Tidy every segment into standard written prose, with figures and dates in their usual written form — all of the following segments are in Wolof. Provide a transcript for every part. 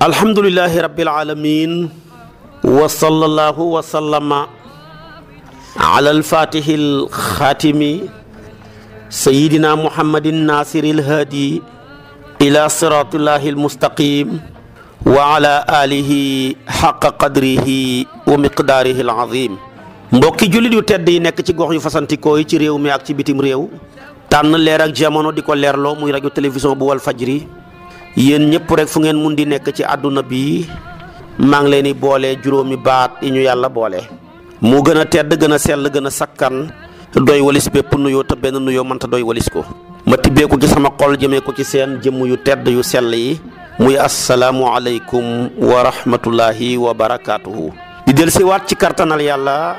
alhamdulillahi rabbil alamin wa sallallahu wa sallama ala al-fatihil khatimi sayyidina muhammadin nasiril hadi ila siratillahil mustaqim wa ala alihi haqqa qadrihi wa miqdarihil azim. mbokki jullit yu tedd yi nekk ci gox yu fasantikoo yi ci réew mi ak ci bitim réew tànn leer ak jamono di ko leerloo muy rajo télévision bu wal fajri yéen ñëpp rek fu ngeen mun di nekk ci àdduna bi maa ngi leen di boole juróomi baat yi ñu yàlla boole mu gën a tedd gën a sell gën a sakkan doy walis bépp nuyoo te benn nuyoo mënta doy walis ko ma tibbee ko ci sama xol jëmee ko ci seen jëmm yu tedd yu sell yi muy asalaamu aleykum wa rahmatullahi wa barakaatuhu. di del si waat ci kartanal yàlla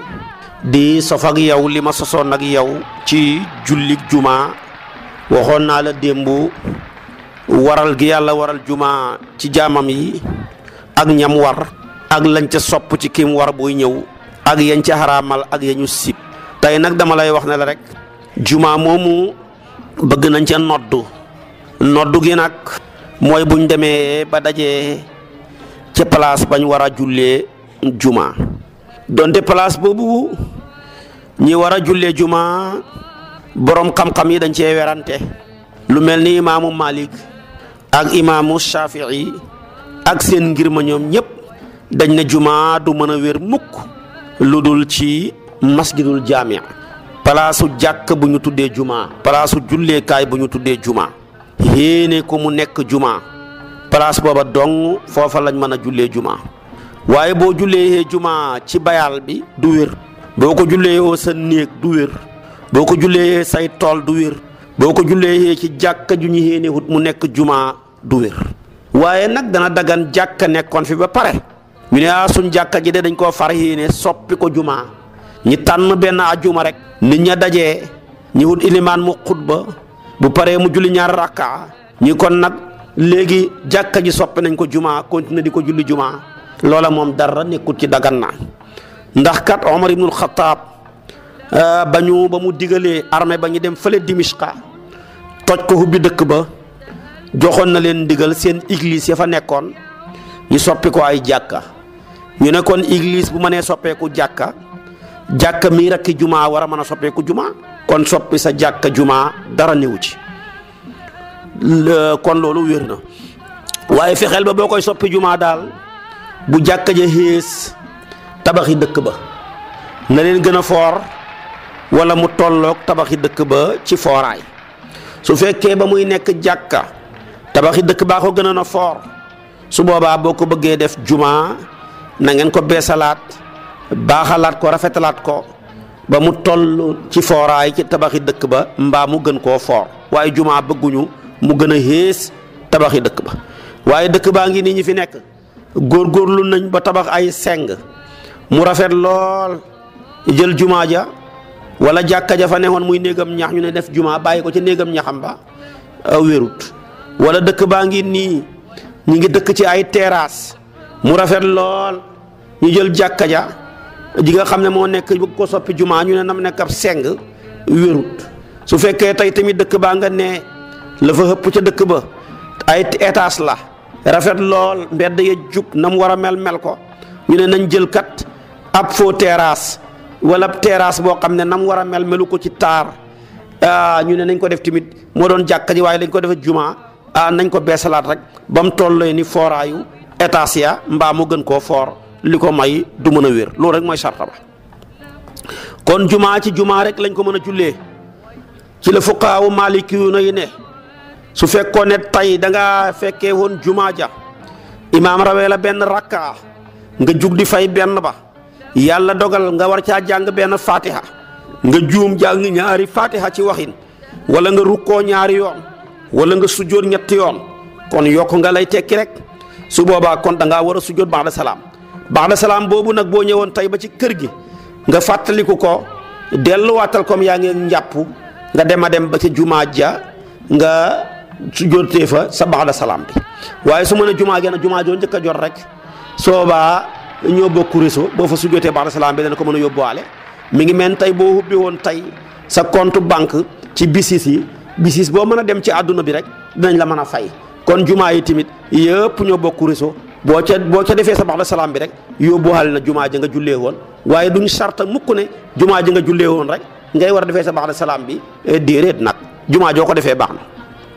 di sof ak yow li ma sosoon ak yow ci jullik juma waxoon naa la démb waral gi yàlla waral juma ci jaamam yi ak ñam war ak lañ ca sopp ci kim war buy ñëw ak yañ ca xaraamal ak yañu sib tey nag dama lay wax ne la rek juma moomu bëgg nañ ca noddu gi nag mooy buñ demee ba dajee ca place bañ war a jullee juma donte place boobu ñi war a jullee juma boroom xam-xam yi dañ cee werante lu mel ni imaamu Malik ak imaamu Shafii ak seen ngir ma ñoom ñëpp dañ ne juma du mën a wér mukk lu dul ci masjidul jaami palaasu jàkk bu ñu tuddee juma palaasu julleekaay bu ñu tuddee juma yéene ko mu nekk juma palaas booba dong foofa lañ mën a jullee juma waaye boo jullee juma ci bayal bi du wér boo ko jullee sa néeg du wér boo ko jullee say tool du wér boo ko jullee ci jàkka ju ñu yéene wut mu nekk juma du wér waaye nag dana dagan jàkka nekkoon fi ba pare ñu ne suñ jàkka ji de dañ koo far yéene soppi ko juma ñi tànn benn ajjuma rek nit ña dajee ñi wut ilimaan mu xutba bu paree mu julli ñaar rakka ñi kon nag léegi jàkka ji soppi nañ ko juma continuer di ko julli juma loola moom dara nekkut ci dagan na ndax kat Omar ibnul Xataab ba mu digalee armée ba ñu dem fële Dimishqa toj ko hubbi dëkk ba joxoon na leen ndigal seen église ya fa nekkoon ñu soppi ko ay jàkka ñu ne kon église bu mënee soppeeku jàkka mii rekk juma war a mën a soppeeku juma kon soppi sa jàkka juma dara newu ci kon loolu wér na waaye fexeel ba boo koy soppi juma daal bu jàkka ja xées tabaxi dëkk ba na leen gën a foor wala mu tolloog tabaxi dëkk ba ci fooraay su fekkee ba muy nekk jàkka tabaxi dëkk baa ko gën a foor su boobaa boo ko bëggee def juma na ngeen ko beesalaat baaxalaat ko rafetalaat ko ba mu toll ci fooraay ci tabaxi dëkk ba mbaa mu gën koo foor waaye juma bëgguñu mu gën a xées tabaxi dëkk ba waaye dëkk baa ngi nii ñi fi nekk góorgóorlu nañ ba tabax ay seng mu rafet lool jël juma ja wala jàkka ja fa neexoon muy néegam ñax ñu ne def juma bàyyi ko ci néegam ñaxam ba wérut wala dëkk baa ngi nii ñi ngi dëkk ci ay terrasse mu rafet lool ñu jël jàkka ja ji nga xam ne moo nekk bëgg ko soppi juma ñu ne nam nekk ab seng wérut su fekkee tey tamit dëkk baa nga ne la fa hëpp ca dëkk ba ay étage la rafet lool mbedd ya jub na mu war a mel ko ñu ne nañ jël kat ab faux terrasse wala terrasse boo xam ne na mu war a melu ko ci taar ñu ne nañ ko def tamit moo doon jàkka ji waaye lañ ko defee juma nañ ko beesalaat rek ba mu tollee ni fooraayu étage ya mbaa mu gën koo foor li ko may du mën a wér loolu rek mooy sarta ba kon juma ci juma rek lañ ko mën a jullee ci la fuqaawu maalikiyuuna yi ne su fekkoon ne tey da nga fekkee woon juma ja imaam rawee la benn rakka nga jug di fay benn ba yàlla dogal nga war caa jàng benn fatiha nga juum jàng ñaari fatiha ci waxin wala nga rukkoo ñaari yoon wala nga sujjóot ñetti yoon kon yokk nga lay tekki rek su boobaa kon da ngaa war a sujjóot ba'da salaam boobu nag boo ñëwoon tey ba ci kër gi nga fàttaliku ko delluwaatal comme yaa ngi njàpp nga dem ba ca jumaa ja nga sujjóotee fa sa ba'da salaam bi waaye su ma ne jumaa joo njëkk a jot rek soobaa ñoo bokk réseau boo fa sujjootee ba'da salaam bi dana ko mën a yóbbuwaale. mi ngi mel tey boo ubbi woon tey sa compte banque ci bisis boo mën a dem ci àdduna bi rek dinañ la mën a fay kon jumaa yi tamit yëpp ñoo bokk réseau boo ca defee sa ba'da salaam bi rek yóbbuwaale na jumaa ja nga jullee woon waaye duñ sarta mukk ne jumaa ja nga jullee woon rek ngay war a defee sa ba'da salaam bi déedéet nag jumaa joo ko defee baax na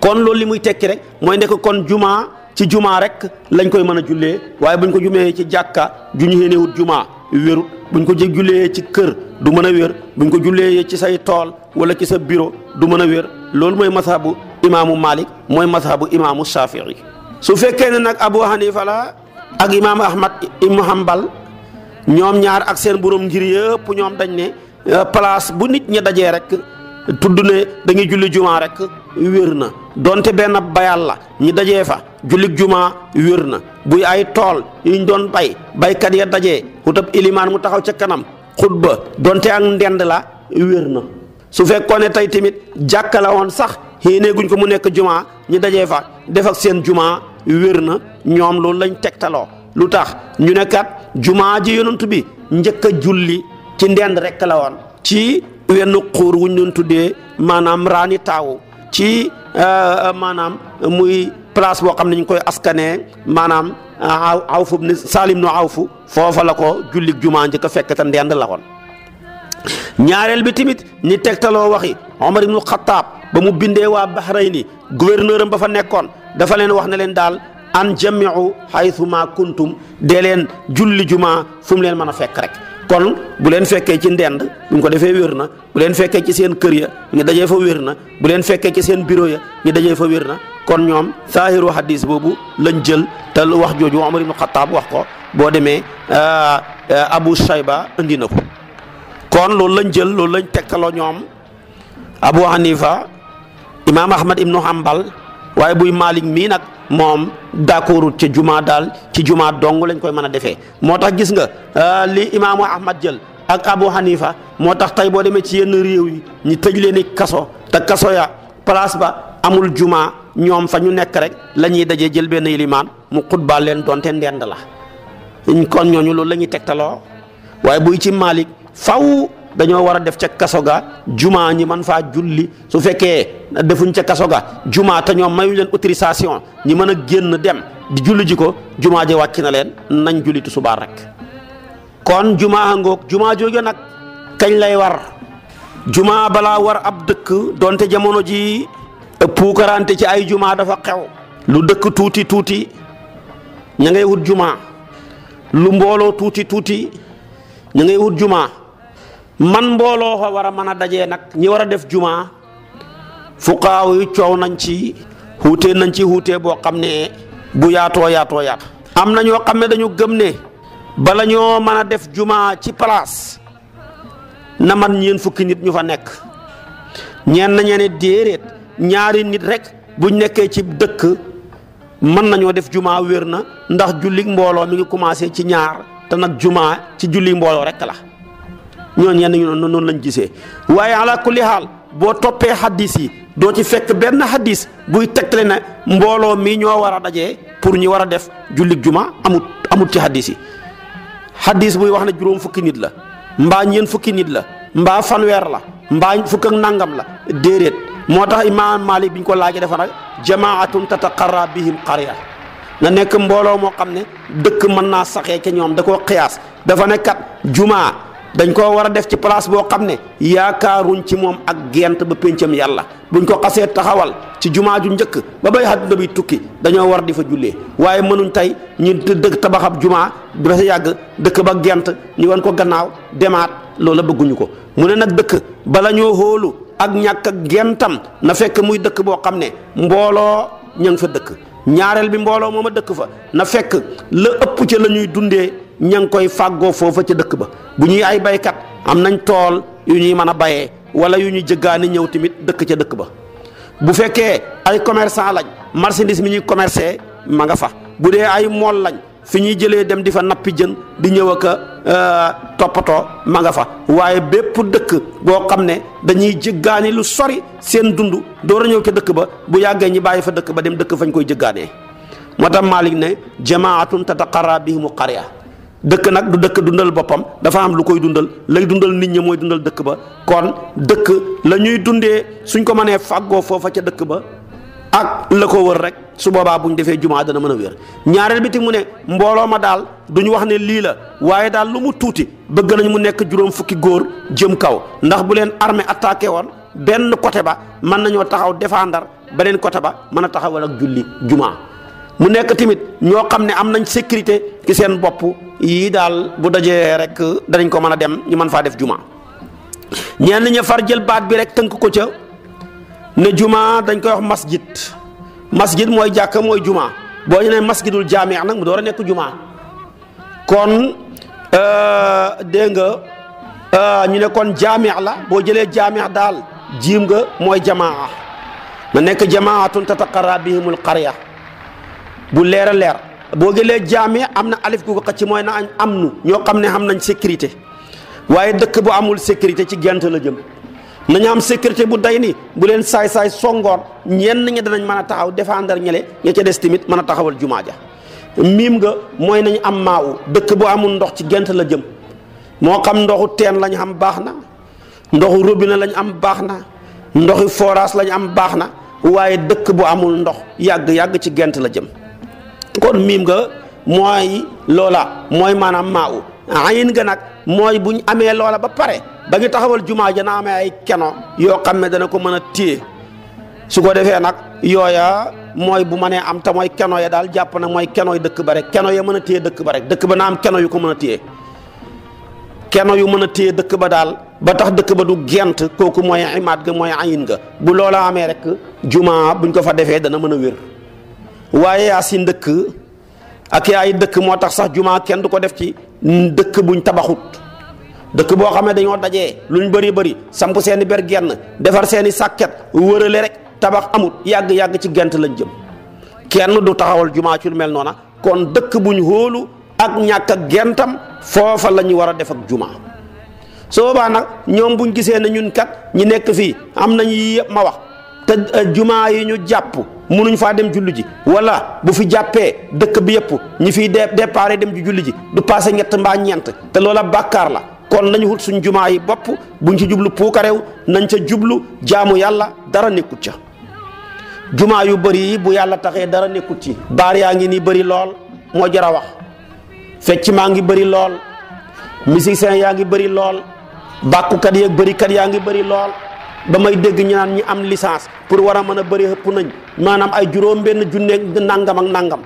kon loolu li muy tekki rek mooy nekk kon jumaa ci jumaa rek lañ koy mën a jullee waaye buñ ko jumee ci jàkka ju ñu yéenewut jumaa wérut buñ ko jullee ci kër du mën a wér buñ ko jullee ci say tool wala ci sa bureau du mën a wér loolu mooy mazhabu imaamu Malik mooy mazhabu imaamu Shafii su fekkee ne nag Abu Hanifa la ak imaamu Ahmad ibnu Hanbal ñoom ñaar ak seen borom ngir yëpp ñoom dañ ne place bu nit ñi dajee rek tudd ne dañuy julli jumaa rek wér na donte benn bayal la ñi dajee fa jullik jumaa wér na buy ay tool yuñ doon baykat ya dajee xutab ilimaan mu taxaw ca kanam xutba donte ak ndend la wér na su fekkoon ne tey tamit jàkka la woon sax xéenee guñ ko mu nekk jumaa ñi dajee fa def ak seen jumaa wér na ñoom loolu lañ tegtaloo lu tax ñu ne kat jumaa ji yonent bi njëkk a julli ci ndend rek la woon ci wenn xuur wuñ doon tuddee maanaam raani taawu ci maanaam muy place boo xam ne ñu koy askanee maanaam awfu ni Salim no awfu foofa la ko jullik jumaa njëkk a fekk te ndend la woon ñaareel bi tamit ñi tegtaloo waxi Omar ibnu Xattaab ba mu bindee waa Bahrayni gouverneur am ba fa nekkoon dafa leen wax ne leen daal an jamiu haythu ma kuntum dee leen julli jumaa fu mu leen mën a fekk rek kon bu leen fekkee ci ndend buñ ko defee wér na bu leen fekkee ci seen kër ya ñu dajee fa wér na bu leen fekkee ci seen bureau ya ñu dajee fa wér na kon ñoom saahiru hadis boobu lañ jël te wax jooju Omar ibnu Xattaab wax ko boo demee Abu Shayba indi na ko kon loolu lañ jël loolu lañ tegtaloo ñoom Abu Hanifa imaam Ahmad ibnu Hanbal waaye buy Malik mii nag moom d'accordut ca jumaa daal ci jumaa dong lañ koy mën a defee moo tax gis nga li imaamu Ahmad jël ak Abu Hanifa moo tax tey boo demee ci yenn réew yi ñu tëj leen i kaso te kaso ya place ba amul jumaa ñoom fa ñu nekk rek la ñuy dajee jël benn ilimaan mu xutbaal leen donte ndend la kon ñooñu loolu la ñuy tegtaloo waaye buy ci Malik faw dañoo war a def ca kaso ga jumaa ñi man faa julli su fekkee defuñ ca kaso ga jumaa te ñoom mayu leen autorisation ñi mën a génn dem di julli ji ko jumaa ji wàcc na leen nañ julli tisbaar rek kon jumaa ngoog jumaa jooju nag kañ lay war jumaa balaa war ab dëkk donte jamono ji puukarante ci ay jumaa dafa xew lu dëkk tuuti ña ngay wut jumaa lu mbooloo tuuti ña ngay wut jumaa man mbooloo fa war a mën a dajee nag ñi war a def jumaa fuqaaw yi coow nañ ci xuutee boo xam ne bu yaatoo am na ñoo xam ne dañu gëm ne bala ñoo mën a def jumaa ci place na man ñeen fukki nit ñu fa nekk ñeen na ñene déeréet ñaari nit rek buñ nekkee ci dëkk mën nañoo def jumaa wér na ndax julli mbooloo mi ngi commencé ci ñaar te nag jumaa ci julli mbooloo rek la ñooñu yenn ñu noonu lañ gisee waaye ala kulli xaal boo toppee hadis yi doo ci fekk benn hadis buy tegtale ne mbooloo mi ñoo war a dajee pour ñi war a def jullig juma amut ci hadis yi hadis buy wax ne juróom fukki nit la mbaa ñeent fukki nit la mbaa fanweer la mbaa fukk ak nangam la déedéet moo tax imaam Malik bi ñu ko laajee dafa nag jamaatun tataqarra bihim qarya na nekk mbooloo moo xam ne dëkk mën naa saxee ca ñoom da koo xiyaas dafa nekkat jumaa dañ koo war a def ci place boo xam ne yaakaaruñ ci moom ak gent ba péncam yàlla buñ ko xasee taxawal ci jumaa ju njëkk ba bay àdduna bi tukki dañoo war di fa jullee waaye mënuñ tey ñu dëkk tabaxab jumaa ba sa yàgg dëkk ba gent ñu wan ko gannaaw demaat loola bëgguñu ko mu ne nag dëkk bala ñoo xóolu ak ñàkk ak gentam na fekk muy dëkk boo xam ne mbooloo ña ngi fa dëkk ñaareel bi mbooloo mooma dëkk fa na fekk la ëpp ca la ñuy dundee ña ngi koy fàggoo foofa ca dëkk ba bu ñuy ay baykat am nañ tool yu ñuy mën a bayee wala yu ñuy jëggaani ñëw tamit dëkk ca dëkk ba bu fekkee ay commerçant lañ marchandise mi ñuy commercé ma nga fa bu dee ay mool lañ fi ñuy jëlee dem di fa nappi jën di ñëw ak toppatoo ma nga fa waaye bépp dëkk boo xam ne dañuy jëggaani lu sori seen dund door a ñëw ca dëkk ba bu yàggee ñi bàyyi fa dëkk ba dem dëkk fañ koy jëggaanee moo tax Malik ne jamaatun tataqarra bihimu qarya dëkk nag du dëkk dundal boppam, dafa am lu koy dundal, lay dundal nit ñi mooy dundal dëkk ba. kon dëkk la ñuy dundee suñ ko mënee fàggoo foofa ca dëkk ba ak la ko wër rek su boobaa bu ñu defee jumaa dana mën a wér. ñaareel bi ti mu ne mbooloo ma daal du ñu wax ne lii la, waaye daal lu mu tuuti bëgg nañ mu nekk juróom fukki góor jëm kaw, ndax bu leen armée attaqué woon benn côté ba mën nañoo taxaw défendre beneen côté ba mën a taxawal ak julli jumaa. mu nekk tamit ñoo xam ne am nañ sécurité ci seen bopp yii daal bu dajee rek danañ ko mën a dem ñu mën faa def jumaa. ñenn ña far jël baat bi rek tënk ko ca ne jumaa dañ koy wax masjid. masjid mooy jàkka mooy jumaa, boo ñu ne masjidul jaami nag mu door a nekk jumaa. kon dégg nga ñu ne kon jaami la, boo jëlee jaami daal jiim nga mooy jamaa na nekk jamaatun tataqarra bihimul qarya bu leer a leer. boo jëlee jaami am na alif gu ko xëcc mooy na am nu ñoo xam ne xam nañ sécurité, waaye dëkk bu amul sécurité ci gent la jëm. nañu am sécurité bu day ni bu leen saay-saay songoon ñenn ñi danañ mën a taxaw défendre ñele ña ca des tamit mën a taxawal jumaa ja. miim nga mooy nañu am maawu, dëkk bu amul ndox ci gent la jëm, moo xam ndoxu teen lañ am baax na, ndoxu robinet lañ am baax na, ndoxu forage lañ am baax na, waaye dëkk bu amul ndox yàgg ci gent la jëm. kon miim nga mooy loola mooy maanaam maawu. ayin nga nag mooy bu ñu amee loola ba pare ba ñu taxawal jumaa ja na amee ay keno yoo xam ne dana ko mën a téye, su ko defee nag yooya mooy bu mënee am te mooy keno ya daal jàpp na mooy keno yi dëkk ba rek, keno ya mën a téye dëkk ba rek, dëkk ba na am keno yu ko mën a téye, keno yu mën a téye dëkk ba daal ba tax dëkk ba du gent, kooku mooy imaat ga mooy ayin nga. bu loola amee rek jumaa buñ ko fa defee dana mën a wér. waaye yaa si ndëkk ak ay dëkk moo tax sax jumaa kenn du ko def ci dëkk buñ tabaxut. dëkk boo xam ne dañoo dajee luñ bëri samp seeni ber genn defar seeni sàkket wërale rek tabax amut yàgg ci gent lañ jëm, kenn du taxawal jumaa ci lu mel noona. kon dëkk buñ hóolu ak ñàkk ak gentam foofa la ñu war a def ak jumaa. su boobaa nag ñoom buñ gisee ne ñun kat ñi nekk fii am nañ yii yëpp ma wax te jumaa yi ñu jàpp munuñ faa dem julli ji, wala bu fi jàppee dëkk bi yëpp ñi fiy déparé dem ji julli ji du passé ñett mbaa ñeent, te loola bàkkaar la. kon nañu wut suñ jumaa yi bopp buñ ci jublu puukarew, nañ ca jublu jaamu yàlla, dara nekkut ca. jumaa yu bëri yi bu yàlla taxee dara nekkut ci. baar yaa ngi nii bëri lool moo jar a wax, fecc maa ngi bëri lool, musicien yaa ngi bëri lool, bàkkukat yeeg bërikat yaa ngi bëri lool. ba may dégg ñu naan ñi am licence pour war a mën a bëri ëpp nañ maanaam ay juróom benn junne nangam ak nangam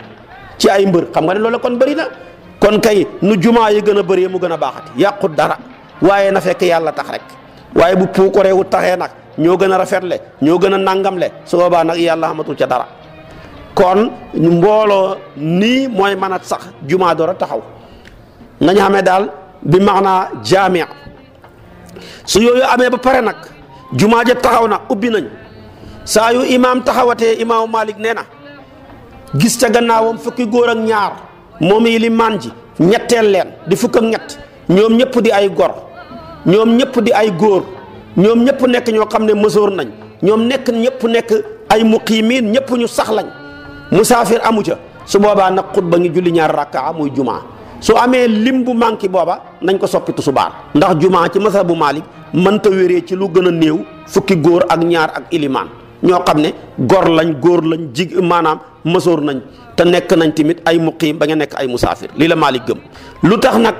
ci ay mbër, xam nga ne loolu kon bëri na. kon kay nu jumaa yi gën a bëree mu gën a baaxati, yàqut dara, waaye na fekk yàlla tax rek. waaye bu puukareewu taxee nag ñoo gën a rafetle ñoo gën a nangamle, su boobaa nag yàlla xamatul ca dara. kon mbooloo nii mooy mën a sax jumaa door a taxaw nañu xamee daal bi maanaa jaami. su yooyu amee ba pare nag jumaa ja taxaw na ubbi nañ, saa yu imaam taxawatee imaamu Malik nee na gis ca gannaawam fukki góor ak ñaar moom yi limaan ji ñetteel leen di fukk ak ñett, ñoom ñëpp di ay gor, ñoom ñëpp di ay góor, ñoom ñëpp nekk ñoo xam ne mësoor nañ, ñoom ñëpp nekk ay muqiimiin, ñëpp ñu sax lañ, musaafir amu ca. su boobaa nag xutba ngi julli ñaar rakkaa muy jumaa. su amee lim bu manqué booba nañ ko soppi tusubaar, ndax jumaa ci mazhabu Malik mënta wéree ci lu gën a néew fukki góor ak ñaar ak ilimaan ñoo xam ne góor lañ maanaam mësoor nañ te nekk nañ tamit ay muqiim ba nga nekk ay musaafir. lii la Malik gëm. lu tax nag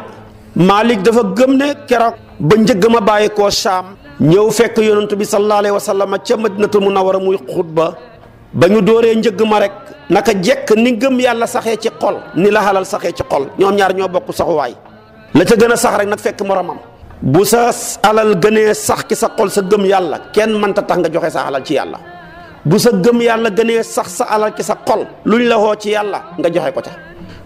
Malik dafa gëm ne keroog ba njëgg ma bàyyi koo Saam ñëw fekk yonent bi sallallahu alayhi wa sallam ca Madinatul Munawwara muy xutba, ba ñu dooree njëgg ma rek naka jekk ni gëm yàlla saxee ci xol ni la xalal saxee ci xol, ñoom ñaar ñoo bokk saxuwaay. la ca gën a sax rek nag fekk moromam. bu sa alal gënee sax ci sa xol sa gëm yàlla kenn mënta tax nga joxe sa alal ci yàlla. bu sa gëm yàlla gënee sax sa alal ci sa xol luñ la woo ci yàlla nga joxe ko ca.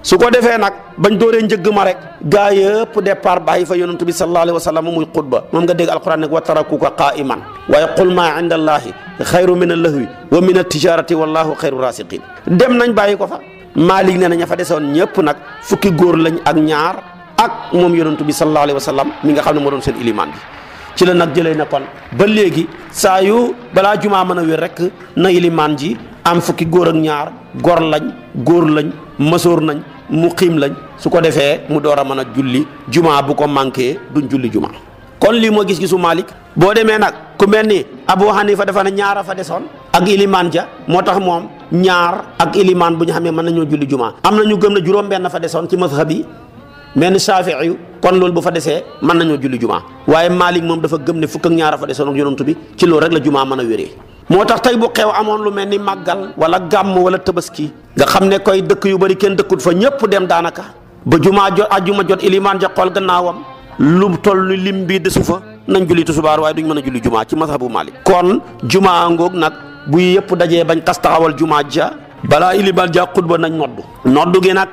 su ko defee nag bañ dooree njëgg ma rek gaa yëpp départ bàyyi fa yonent bi sallallahu alayhi wa sallam muy xutba, moom nga dégg alquran nag wa tarakuka qaa'iman waaye qul maa inda allahi xayru min allahwi wa min altijarati wallahu xayru rasiqin. dem nañ bàyyi ko fa. Maalik nee na ña fa desoon ñëpp nag fukki góor lañ ak ñaar ak moom yonent bi sallallahu alayhi wa sallam mi nga xam ne moo doon seen ilimaan bi. ci la nag jëlee na kon ba léegi saa yu balaa jumaa mën a wér rek na ilimaan ji am fukki góor ak ñaar, góor lañ mësoor nañ muqiim lañ su ko defee mu door a mën a julli jumaa bu ko manqué duñ julli jumaa. kon lii moo gis-gisu Malik. boo demee nag ku mel ni Abu Hanifa dafa ne ñaar a fa desoon ak ilimaan ja moo tax moom ñaar ak ilimaan bu ñu xamee mën nañoo julli jumaa. am na ñu gëm ne juróom-benn fa desoon ci mazhab yi mel ni Shaafi'i yu kon loolu bu fa desee mën nañoo julli jumaa waaye Malik moom dafa gëm ne fukk ak ñaar a fa desoon ak yonent bi ci loolu rek la jumaa mën a wéree. moo tax tey bu xew amoon lu mel ni màggal wala gàmm wala tabaski nga xam ne koy dëkk yu bari kenn dëkkut fa ñëpp dem daanaka ba jumaa jot ajjuma jot ilimaan ja xool gannaawam lu toll lim bi desu fa nañ julli tusubaar waaye duñ mën a julli jumaa ci mazhabu Malik. kon jumaa ngoog nag bu yëpp dajee bañ tas taxawal jumaa ja balaa ilimaan ja xutba nañ noddu gi nag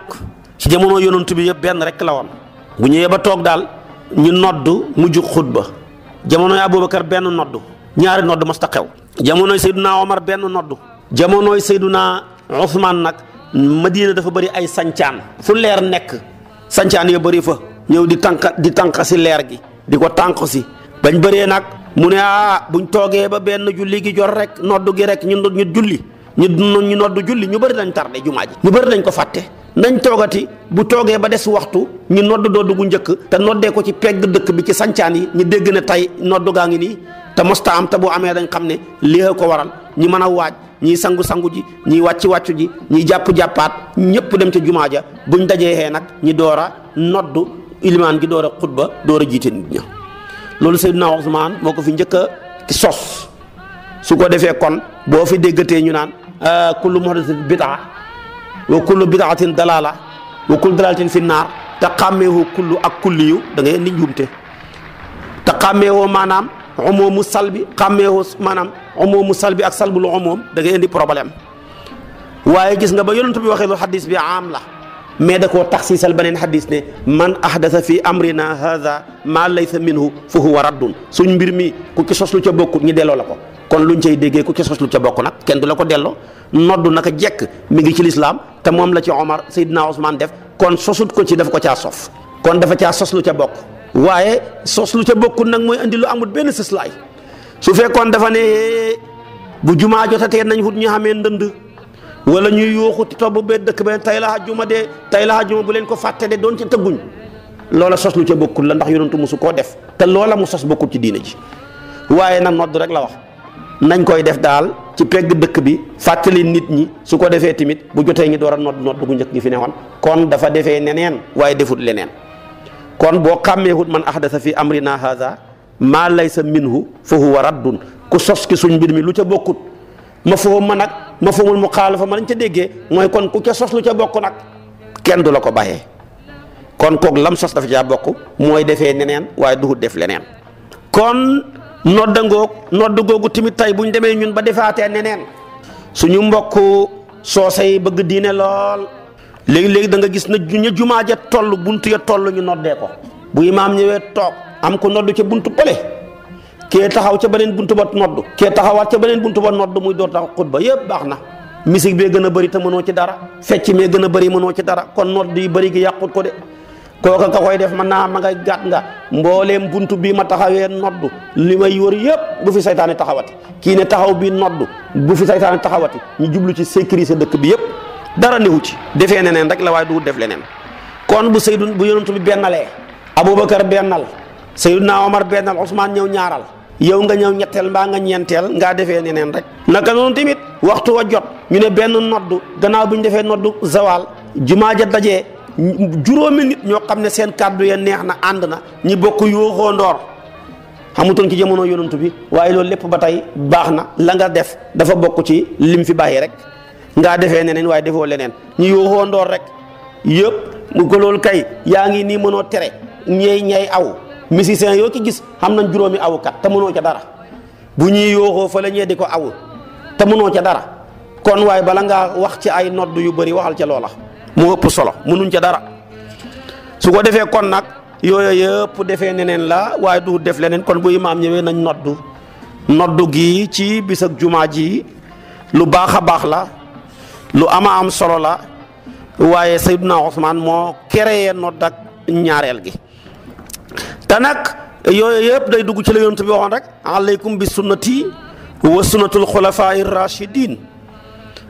ci jamono yonent bi yëpp benn rek la woon bu ñëwee ba toog daal ñu noddu mujj xutba jamonoy Abubakar benn noddu ñaari noddu masta xew jamonoy Seyduna Omar benn noddu jamonoy Seyduna Ousmane nag Madina dafa bëri ay sancaan fu leer nekk sancaan ya bëri fa ñëw di tànq si leer gi di ko tànq si bañ bëree nag mu ne buñ toogee ba benn julli gi jot rek noddu gi rek ñu julli ñu noddu julli ñu bëri dañ tardé jumaa ji ñu bëri dañ ko fàtte nañ toogati bu toogee ba des waxtu ñu noddu doodu gu njëkk te noddee ko ci pegg dëkk bi ci sancaan yi ñu dégg ne tey noddu gaa ngi nii te mosta am te bu amee dañ xam ne lii ko waral ñi mën a waaj ñii sangu ji ñii wàccu ji ñii jàppaat ñëpp dem ca jumaa ja buñ dajee xee nag ñi door a noddu ilimaan gi door a xutba door a jiite nit ña loolu Seydina Usmaan moo ko fi njëkk a sos su ko defee kon boo fi déggatee ñu naan kullu muhdathatin bid'a wa kullu bid'atin dalaala wa kullu dalaalatin fi naar te xàmmeewoo kullu ak kulli yu da ngay indi njuumte te xàmmeewoo maanaam umoomu salbi xàmmeewoo maanaam umoomu salbi ak salbul umoom da ngay indi problème waaye gis nga ba yonent bi waxee lu xadis bi am la mais da koo taxsiisal beneen xadis ne man ahdasa fi amrina hadha ma laysa minhu fa huwa raddun suñ mbir mi ku ci sos lu ca bokkut ñi delloo la ko kon luñ cay déggee ku ci sos lu ca bokk nag kenn du la ko delloo noddu naka jekk mi ngi ci lislaam te moom la ci Omar Seydina Ousmane def kon sosut ko ci daf ko caa sof kon dafa caa sos lu ca bokk waaye sos lu ca bokkut nag mooy andi lu amul benn sëslaay su fekkoon dafa ne bu jumaa jotatee nañ wut ñu xamee ndënd wala ñuy yooxu tobb ba dëkk ba tay la àjjuma bu leen ko fàtte de doon ci tëgguñ loola sos lu ca bokkul la ndax yonentu mosu koo def te loola mu sos bokkul ci diina ji waaye nag nodd rek la wax nañ koy def daal ci pegg dëkk bi fàttali nit ñi su ko defee tamit bu jotee ñi door a nodd gu njëkk gi fi neexoon kon dafa defee neneen waaye defut leneen kon boo xàmmeewut man ahdasa fi amrina hadha maa laysa minhu fa huwa raddun ku sos ki suñ mbir mi lu ca bokkut ma fahum ma nag ma fahumul muxaalafa ma lañ ca déggee mooy kon ku ca sos lu ca bokk nag kenn du la ko bàyyee kon kook lam sos dafa caa bokk mooy defee neneen waaye duhut def leneen kon nodd googu tamit tey buñ demee ñun ba defaatee neneen suñu mbokk soosey bëgg diine lool léegi-léegi da nga gis na ñu jumaa ja toll buntu ya toll ñu noddee ko bu imaam ñëwee toog am ko nodd ca buntu pële kee taxaw ca beneen buntu ba nodd kee taxawaat ca beneen buntu ba nodd muy door tax xutba yëpp baax na musique bee gën a bëri te mënoo ci dara fecc mee gën a bëri mënoo ci dara kon nodd yi bëri gi yàqut ko de kooka ka koy def man naa ma ngay gàtt nga mbooleem buntu bii ma taxawee nodd li may wër yëpp bu fi saytaane taxawati kii ne taxaw bii nodd bu fi saytaane taxawati ñu jublu ci sécuriser dëkk bi yëpp dara newu ci defee neneen rek la waaye du def leneen kon bu yonent bi bennalee Aboubacar bennal Seydina Omar bennal Ousmane ñëw ñaaral yow nga ñëw ñetteel mbaa nga ñeenteel ngaa defee neneen rek naka noonu tamit waxtu wa jot ñu ne benn noddu gannaaw bi ñu defee noddu zawal jumaa ja dajee juróomi nit ñoo xam ne seen kàddu ya neex na ànd na ñi bokk yooxoo ndoor xamutoon ci jamono yonent bi waaye loolu lépp ba tey baax na la nga def dafa bokk ci lim fi bàyyi rek ngaa defee neneen waaye defoo leneen ñi yooxoo ndoor rek yëpp mu ko loolu kay yaa ngi nii mënoo tere ñay aw musicien yoo ki gis xam nañ juróomi awukat te mënoo ca dara bu ñuy yooxoo fa la ñee di ko aw te mënoo ca dara kon waaye bala ngaa wax ci ay nodd yu bëri waxal ca loola moo ëpp solo mënuñ ca dara su ko defee kon nag yooyu yëpp defee neneen la waaye du def leneen kon bu imaam ñëwee nañ noddu gi ci bis ak jumaa ji lu baax a baax la lu ama am solo la waaye Seydina Ousmane moo créé nodd ak ñaareel gi te nag yooyu yëpp day dugg ci la yonent bi waxoon rek alaykum bi sunnati wa sunnatul xulafaa rachidin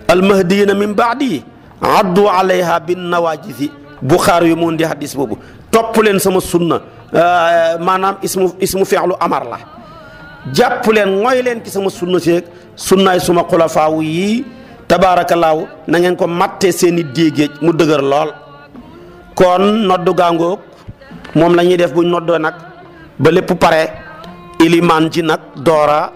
almahdiyina min baadi addu alayha bin nawajisi Buxaari yu mu indi hadis boobu topp leen sama sunna maanaam ismu fi'lu amar la jàpp leen mooy leen ci sama sunna seeg sunnaay suma xulafaawu yi tabaarakallaahu na ngeen ko matte seeni déegéej mu dëgër lool. kon noddu gaangoog moom la ñuy def buñ noddoo nag ba lépp pare ilimaan ji nag doora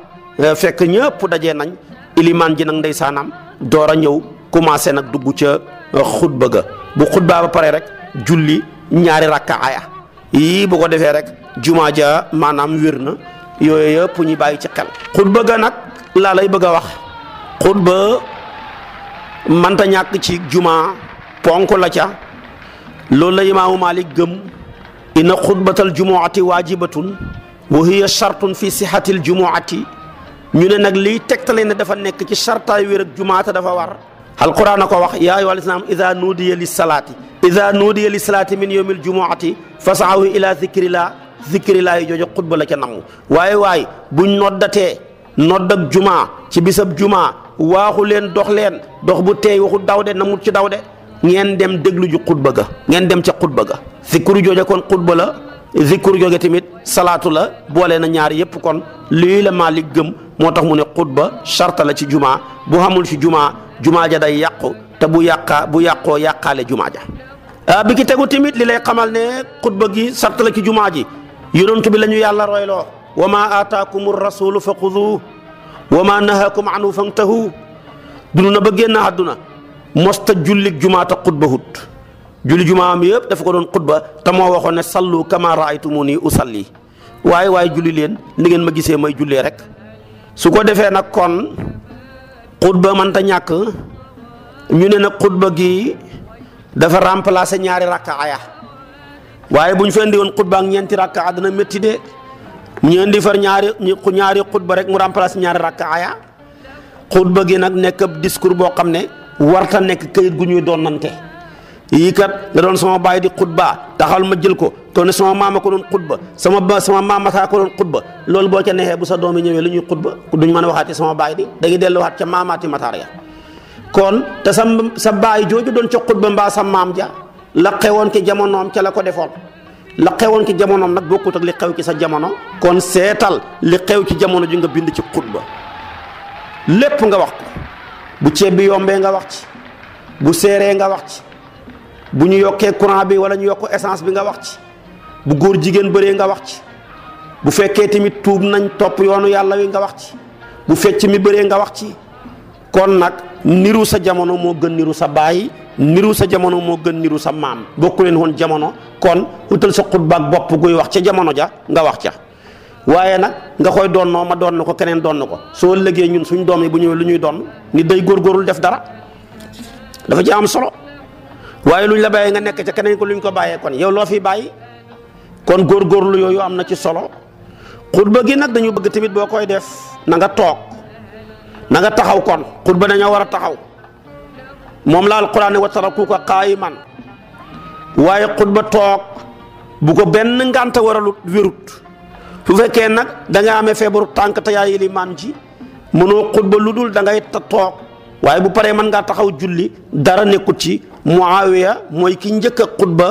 fekk ñëpp dajee nañ ilimaan ji nag ndeysaanam doora ñëw commencé nag dugg ca xutba ga bu xutbaa ba pare rek julli ñaari rakka aya yii bu ko defee rek jumaa ja maanaam wér na yooyu yëpp ñu bàyyi ci xel. xutba ga nag laa lay bëgg a wax xutba manta ñàkk ci jumaa ponk la ca loolu la imaamu Maalik gëm inna xutbatal jumuati waajibatun wa hiya shartun fi sihhatil jumuati ñu ne nag liy tegtale ne dafa nekk ci sartaay wér ak jumaata dafa war alquran a ko wax yaa ayyuhal islaam ida nuudiya lis salaati min yawmil jumuati fas'aw ila zikrillah yi jooju xutba la ca namu waaye buñ noddatee nodd ak jumaa ci bisab jumaa waaxu leen dox bu teey waxu daw de namut ci daw de ngeen dem déglu ju xutba ga ngeen dem ca xutba ga zikru jooja kon xutba la zikru jooja tamit salaatu la boole na ñaar yépp kon lii la Maalik gëm moo tax mu ne xutba sharta la ci jumaa bu xamul ci jumaa ja day yàqu te bu yàqoo yàqaale jumaa ja bi ki tegu tamit li lay xamal ne xutba gi sharta la ci jumaa ji yonent bi la ñu yàlla royloo wa ma aataakumu rasulu fa xuduuhu wa ma nahaakum anhu fantahu dund na ba génn àdduna mosta jullik jumaa te xutba hut julli jumaa am yëpp dafa ko doon xutba te moo waxoon ne sallu kama raaytumuni usalli waaye julli leen ni ngeen ma gisee may jullee rek su ko defee nag kon xutba mënta ñàkk ñu ne nag xutba gi dafa remplacer ñaari rakka aya waaye bu ñu fa indi woon xutba ak ñeenti rakka dana métti de ñu indi far ñaari xutba rek mu remplacer ñaari rakka aya xutba gi nag nekk ab discours boo xam ne warta nekk këyit gu ñuy doonante yii kat nga doon sama baay di xutba taxawal ma jël ko to ne sama maama ko doon xutba sama maama saa ko doon xutba loolu boo ca neexee bu sa doom yi ñëwee lu ñuy xutba duñ mën a waxaati sama baay di dañuy delluwaat ca maamaati mataar ya kon te sa baay jooju doon ca xutba mbaa sa maam ja la xewoon ci jamonoom ca la ko defoon la xewoon ci jamonoom nag bokkut ak li xew ci sa jamono kon seetal li xew ci jamono ji nga bind ci xutba lépp nga wax ko bu ceeb bi yombee nga wax ci bu seeree nga wax ci bu ñu yokkee courant bi wala ñu yokk essence bi nga wax ci bu góor jigéen bëree nga wax ci bu fekkee tamit tuub nañ topp yoonu yàlla wi nga wax ci bu fecc mi bëree nga wax ci kon nag niru sa jamono moo gën niru sa baay niru sa jamono moo gën niru sa maam bokku leen woon jamono kon utal sa xutba ak bopp guy wax ca jamono ja nga wax ca waaye nag nga koy doonnoo ma doon na ko keneen doon na ko soo lëgee ñun suñ doom yi bu ñëwee lu ñuy doon ni day góorgóorlu def dara dafa ci am solo waaye luñ la bàyyee nga nekk ca keneen ko luñ ko bàyyee kon yow loo fi bàyyi kon góorgóorlu yooyu am na ci solo xutba gi nag dañu bëgg tamit boo koy def na nga toog na nga taxaw kon xutba dañoo war a taxaw moom la alquran ne wa tarakuuka qaayiman waaye xutba toog bu ko benn ngànta waralut wérut su fekkee nag da nga amee feebaru tànk te yaay ilimaan ji mënoo xutba lu dul da ngay toog waaye bu paree mën ngaa taxaw julli dara nekkut ci Muawiya mooy ki njëkk a xutba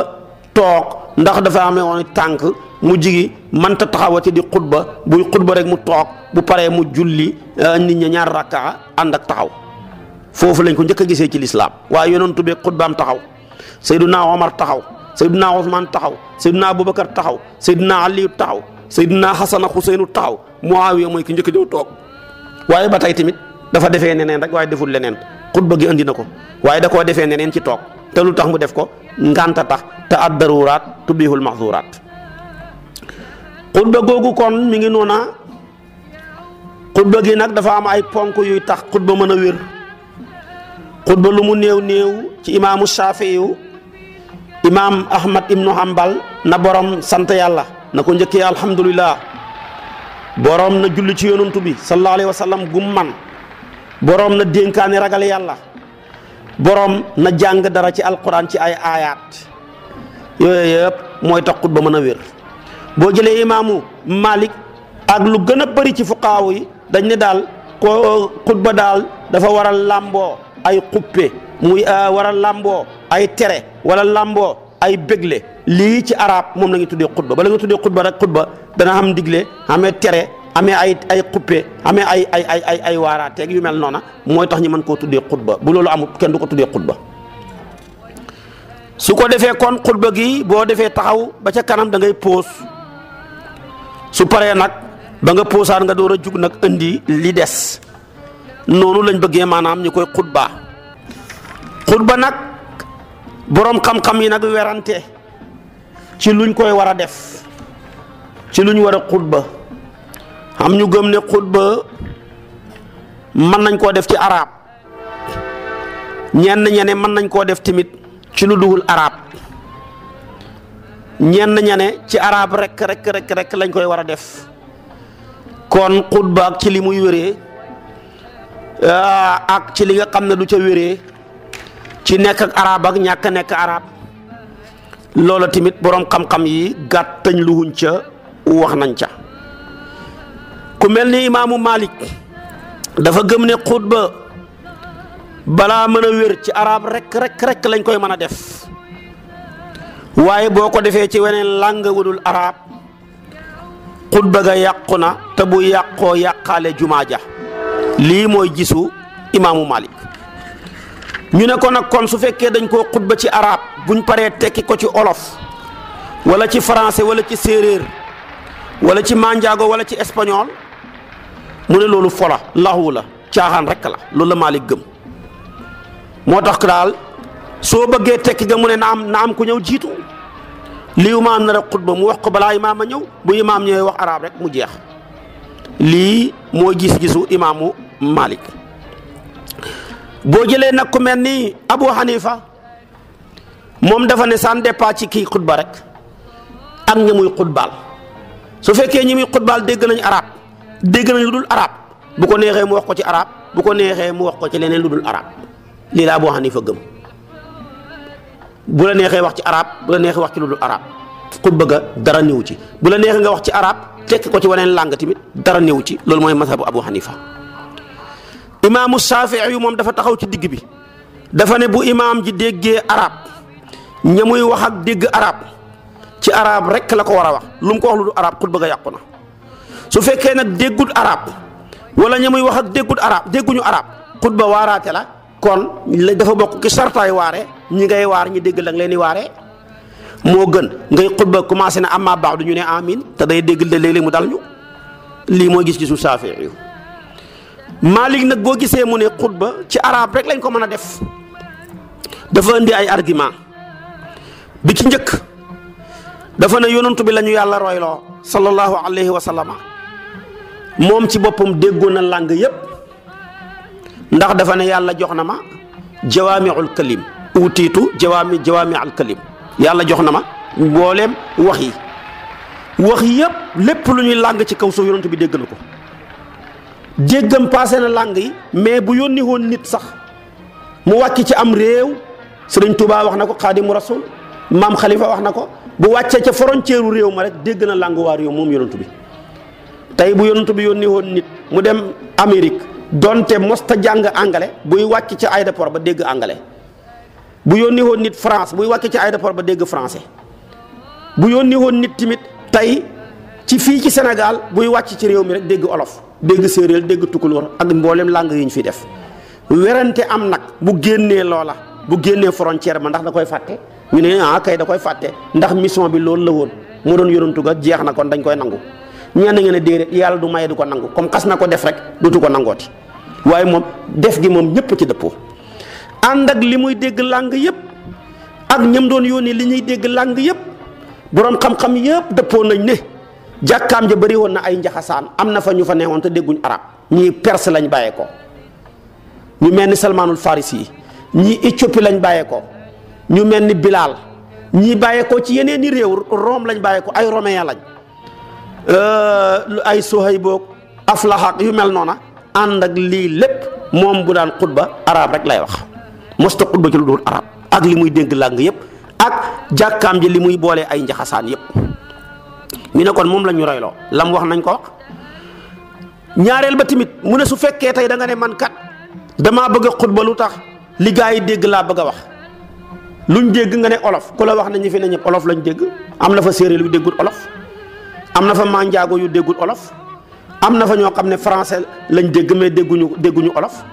toog ndax dafa amee woon tànk mu jigi mënta taxawati di xutba buy xutba rek mu toog bu paree mu julli nit ñi ñaar rakkaa ànd ak taxaw foofu lañ ko njëkk a gisee ci lislaam waaye yonentu bi xutbaam taxaw Seydina Omar taxaw Seydina Ousmane taxaw Seydina Aboubacar taxaw Seydina Aliyu taxaw Seydina Xasan ak Xuseynu taxaw Muawiya mooy ki njëkk a toog waaye ba tey tamit dafa defee neneen rek waaye deful leneen xutba gi andi na ko waaye da koo defee neneen ci toog te lu tax mu def ko ngànta tax te ad daruraat tubihul mahzuraat xutba googu kon mi ngi noona xutba gi nag dafa am ay ponk yuy tax xutba mën a wér xutba lu mu néew ci imaamu Shaafi'i imaam Ahmad ibnu Hanbal na borom sant yàlla na ko njëkkee alhamdulillah borom na julli ci yonantu bi sallallahu alayhi wa sallam gum man borom na dénkaani ragal yàlla borom na jàng dara ci alquran ci ay aayaat yooyu yëpp mooy tax xutba mën a wér boo jëlee imaamu Malik ak lu gën a bëri ci fuqaaw yi dañ ne daal ko xutba daal dafa war a làmboo ay xuppe muy war a làmboo ay tere wala làmboo ay bégle lii ci arab moom la ñuy tuddee xutba. bala nga tuddee xutba rek xutba dana xam digle amee tere amee ay xuppe amee ay waaraateeg yu mel noona mooy tax ñu mën koo tuddee xutba. bu loolu amul kenn du ko tuddee xutba. su ko defee kon xutba gi boo defee taxaw ba ca kanam da ngay poos su paree nag ba nga poosaan nga door a jug nag indi li des noonu lañ bëggee maanaam ñu koy xutba nag boroom xam-xam yi nag werante ci luñ koy war a def ci luñ war a xutba. am ñu gëm ne xutba mën nañ koo def ci arab ñenn ñene mën nañ koo def tamit ci lu dugul arab ñenn ñene ci arab rek lañ koy war a def. kon xutba ak ci li muy wéree ak ci li nga xam ne du ca wéree ci nekk ak arab ak ñàkk a nekk arab loola tamit boroom xam-xam yi gàttañ luwuñ ca wax nañ ca. ku mel ni imaamu Malik dafa gëm ne xutba balaa mën a wér ci arab rek lañ koy mën a def waaye boo ko defee ci weneen làng wudul arab xutba ga yàqu na te bu yàqoo yàqaale jumaa ja. lii mooy gisu imaamu Malik. ñu ne ko nag kon su fekkee dañ koo xutba ci arab buñ paree tekki ko ci olof wala ci français wala ci séeréer wala ci manjaago wala ci espagnol mu ne loolu fola laxu la caaxaan rek la loolu la Malik gëm. moo tax daal soo bëggee tekki ga mu ne na am ku ñëw jiitu lii imaam na rek xutba mu wax ko balaa imaam a ñëw bu imaam ñëwee wax arab rek mu jeex. lii mooy gis-gisu imaamu Malik. boo jëlee nag ku mel ni Abu Hanifa moom dafa ne sans départ ci kii xutba rek ak ñi muy xutbaal su fekkee ñi muy xutbaal dégg nañ arab dégg nañ lu dul arab bu ko neexee mu wax ko ci arab bu ko neexee mu wax ko ci leneen lu dul arab lii la Abu Hanifa gëm. bu la neexee wax ci arab bu la neexee wax ci lu dul arab xutba ga dara néew ci bu la neexee nga wax ci arab tekki ko ci waneen làng tamit dara néew ci loolu mooy mazhabu Abu Hanifa. imaamu Shafii yu moom dafa taxaw ci digg bi dafa ne bu imaam ji déggee arab ña muy wax ak dégg arab ci arab rek la ko war a wax lu mu ko wax lu du arab xutba ga yàqu na. su fekkee nag déggut arab wala ña muy wax ak déggut arab dégguñu arab xutba waaraate la kon dafa bokk ci sartaay waare ñi ngay waar ñi dégg la nga leen di waaree moo gën ngay xutba commencé na amma baax du ñu ne amin te day dégg de léeg-léeg mu dal ñu. lii mooy gis-gisu Shafii yu. Malik nag boo gisee mu ne xutba ci arab rek lañ ko mën a def dafa indi ay argument bi ci njëkk dafa ne yonantu bi la ñu yàlla royloo sallallahu alayhi wa sallama moom ci boppam déggoon na làng yépp ndax dafa ne yàlla jox na ma jawaamiul kalim utiitu jawaamiul kalim yàlla jox na ma mbooleem wax yépp lépp lu ñuy làng ci kaw suuf yonantu bi dégg na ko. jéggam passé na làng yi mais bu yónni woon nit sax mu wàcc ci am réew Sëriñ Tuubaa wax na ko Xaadimu Rasuul Maam Xalifa wax na ko bu wàccee ca frontière u réew ma rek dégg na làng waa réew moom yonantu bi. tey bu yonantu bi yónni woon nit mu dem Amérique donte mosta jàng anglais buy wàcc ca aéroport ba dégg anglais bu yónni woon nit France buy wàcc ca aéroport ba dégg français bu yónni woon nit tamit tey ci fii ci Sénégal buy wàcc ci réew mi rek dégg olof dégg séeréer dégg tukulóor ak mboolem langue yi ñu fi def. werante am nag bu génnee loola bu génnee frontière ma ndax da koy fàtte ñu ne kay da koy fàtte ndax mission bi loolu la woon moo doon yonantu ga jeex na kon dañ koy nangu. ñenn ngeen ne déedéet yàlla du maye du ko nangu comme xas na ko def rek dootu ko nangooti waaye moom def gi moom ñëpp ci dëppoo ànd ak li muy dégg làng yëpp ak ñam doon yónnee li ñuy dégg làng yëpp boroom xam-xam yëpp dëppoo nañ ne jàkkaam ja bëri woon na ay njaxasaan am na fa ñu fa neexoon te dégguñ arab ñii perse lañ bàyyeekoo ñu mel ni Salmaanul Farisi yi ñii Éthiopie lañ bàyyeekoo ñu mel ni Bilal ñii bàyyeekoo ci yeneen i réew Rome lañ bàyyeekoo ay romain lañ. ay Suhayb boog Aflax yu mel noona ànd ak lii lépp moom bu daan xutba arab rek lay wax mosta xutba ci lu dul arab ak li muy dégg làng yëpp ak jàkkaam ji li muy boolee ay njaxasaan yëpp ñu ne kon moom la ñu royloo lam wax nañ ko wax. ñaareel ba tamit mu ne su fekkee tey da nga ne man kat damaa bëgg a xutba lu tax li gaa yi dégg laa bëgg a wax luñ dégg nga ne olof ku la wax ne ñi fi ne ñëpp olof lañ dégg. am na fa séeréer yu déggul olof am na fa manjaago yu déggul olof am na fa ñoo xam ne français lañ dégg mais dégguñu olof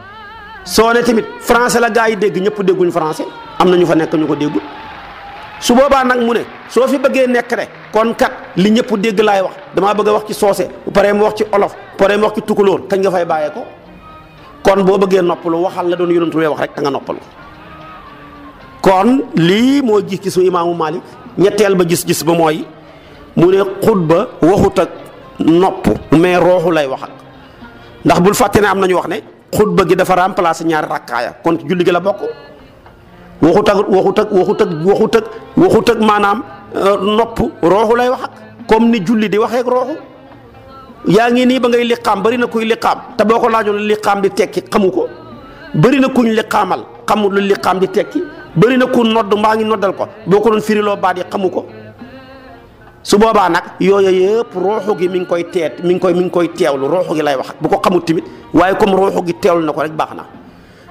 soo ne tamit français la gaa yi dégg ñëpp dégguñu français am na ñu fa nekk ñu ko déggul. su boobaa nag mu ne soo fi bëggee nekk rek kon kat li ñëpp dégg laay wax damaa bëgg a wax ci soose bu paree mu wax ci olof bu paree mu wax ci tukulóor kañ nga fay bàyyee ko kon boo bëggee noppalu waxal la doon yonentu wax rek da nga noppalu. kon lii moo gis-gisu imaamu Malik ñetteel ba gis-gis ba mooy mu ne xutba waxut ak nopp mais rooxu lay wax ak ndax bul fàtte ne am nañu wax ne xutba gi dafa remplacer ñaari rakkaaya kon ci julli gi la bokk. waxut ak maanaam nopp rooxu lay wax ak comme ni julli di waxee ak rooxu yaa ngi nii ba ngay liqaam bari na kuy liqaam te boo ko laajoon liqaam di tekki xamu ko bari na kuñ liqaamal xamul lu liqaam di tekki bari na ku nodd mbaa ngi noddal ko boo ko doon firiloo baat yi xamu ko su boobaa nag yooyu yëpp rooxu gi mi ngi koy teet mi ngi koy teewlu rooxu gi lay wax bu ko xamul tamit waaye comme rooxu gi teewlu na ko rek baax na.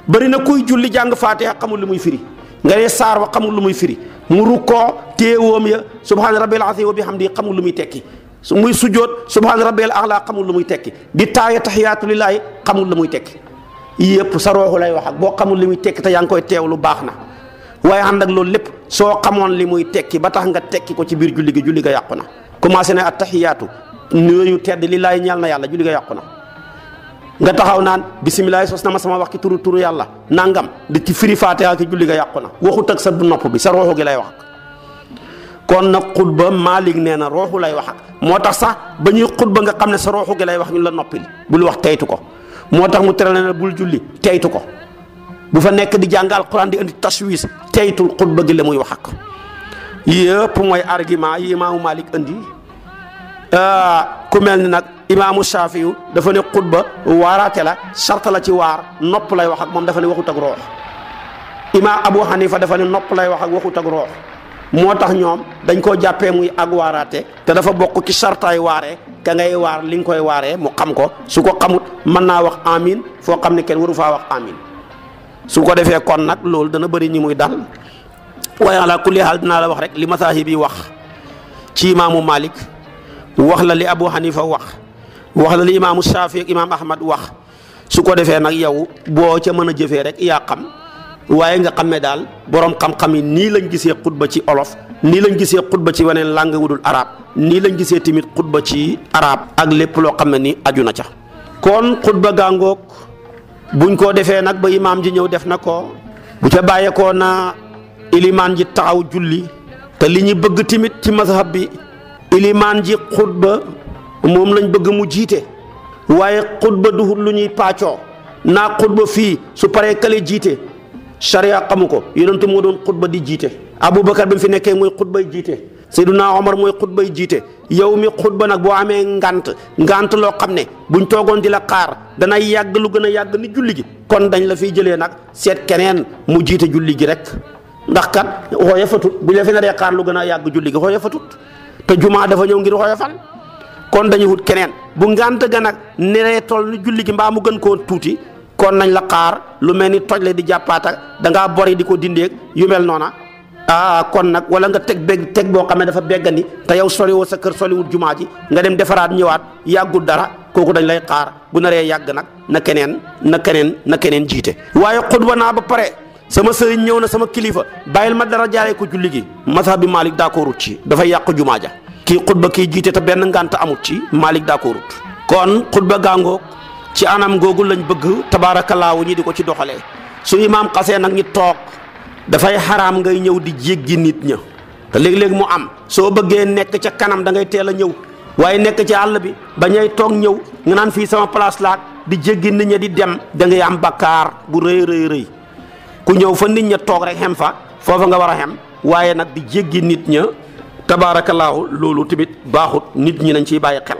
bari na kuy julli jàng faatiha xamul lu muy firi nga ne saar wa xamul lu muy firi mu rukkoo téewoom ya subhaana rabbil azim wa bihamdi xamul lu muy tekki su muy sujjoot subhaana rabbil a'la xamul lu muy tekki di taaya tahiyaatu lillaahi xamul lu muy tekki yëpp sa rooxu lay wax ak boo xamul li muy tekki te yaa ngi koy teewlu baax na waaye ànd ak loolu lépp soo xamoon li muy tekki ba tax nga tekki ko ci biir julli ga yàqu na commencé na at tahiyaatu nuyu tedd lillaahi ñeel na yàlla julli ga yàqu na. nga taxaw naan bisimilah sos na ma sama wax ci turu yàlla nangam di ci firi faatiha ki julli ga yàqu na waxut ak sa nopp bi sa rooxu gi lay wax kon nag xutba Maalik nee na rooxu lay wax ak moo tax sax ba ñuy xutba nga xam ne sa rooxu gi lay wax ñu la noppil bul wax teytu ko moo tax mu tere na bul julli teytu ko bu fa nekk di jàng alquran di indi tashwis teytul xutba gi la muy wax ak yëpp mooy argument yi imaamu Maalik indi ku mel ni nag imaamu Shaafiyu dafa ne xutba waaraate la sart la ci waar nopp lay wax ak moom dafa ne waxut ak roox imaam Abu Hanifa dafa ne nopp lay wax ak waxut ak roox moo tax ñoom dañ koo jàppee muy ak waaraate te dafa bokk ci sartaay waaree ka ngay waar li nga koy waaree mu xam ko su ko xamut mën naa wax amin foo xam ne kenn waru faa wax amin su ko defee kon nag loolu dana bëri ñi muy dal waaye ala kulli haal dinaa la wax rek li masaahib yi wax ci imaamu Malik wax la li Abu Hanifa wax la li imaamu Shaafi ak imaam Ahmad wax su ko defee nag yow boo ca mën a jëfee rek yaa xam waaye nga xam ne daal borom xam-xam yi nii lañ gisee xutba ci olof nii lañ gisee xutba ci weneen langue wudul arab nii lañ gisee tamit xutba ci arab ak lépp loo xam ne ni aju na ca. kon xutba gàngoog buñ ko defee nag ba imaam ji ñëw def na ko bu ca bàyyeekoo na ilimaan ji taxaw julli te li ñu bëgg tamit ci mazhab bi ilimaan ji xutba moom lañ bëgg mu jiite waaye xutba duhut lu ñuy paccoo naa xutba fii su paree kale jiite sharia xamu ko yonentu moo doon xutba di jiite Aboubacar bi mu fi nekkee mooy xutbay jiite Seydina Omar mooy xutbay jiite yow mi xutba nag boo amee ngant loo xam ne buñ toogoon di la xaar dana yàgg lu gën a yàgg ni julli gi kon dañ la fiy jëlee nag seet keneen mu jiite julli gi rek ndax kat xooya fatut buñ la fi naree xaar lu gën a yàgg julli gi xooya fatut te jumaa dafa ñëw ngir xoyofal kon dañu wut keneen bu ngant ga nag neree toll ni julli gi mbaa mu gën koo tuuti kon nañ la xaar lu mel ni toj le di jàppaata da ngaa bori di ko dindeeg yu mel noona kon nag wala nga teg boo xam ne dafa beggani te yow soriwoo sa kër soriwul jumaa ji nga dem defaraat ñëwaat yàggul dara kooku dañ lay xaar bu naree yàgg nag na keneen jiite waaye xutba naa ba pare sama sëriñ ñëw na sama kilifa bàyyil ma dara jaaree ko julli gi mazhab bi Malik d'accordut ci dafay yàq jumaa ja kii xutba kii jiite te benn ngànt amut ci Malik d'accordut kon xutba gàngoog ci anam googu lañ bëgg tabaarakallaahu ñi di ko ci doxalee su imaam xasee nag ñi toog dafay xaraam ngay ñëw di jéggi nit ña te léeg-léeg mu am soo bëggee nekk ca kanam da ngay teel a ñëw waaye nekk ci àll bi ba ñay toog ñëw nga naan fii sama place laak di jéggi nit ña di dem da ngay am bakkaar bu rëy ku ñëw fa nit ña toog rek xem fa foofa nga war a xem waaye nag di jéggi nit ña tabaarakallaahu loolu tamit baaxut nit ñi nañ ciy bàyyi xel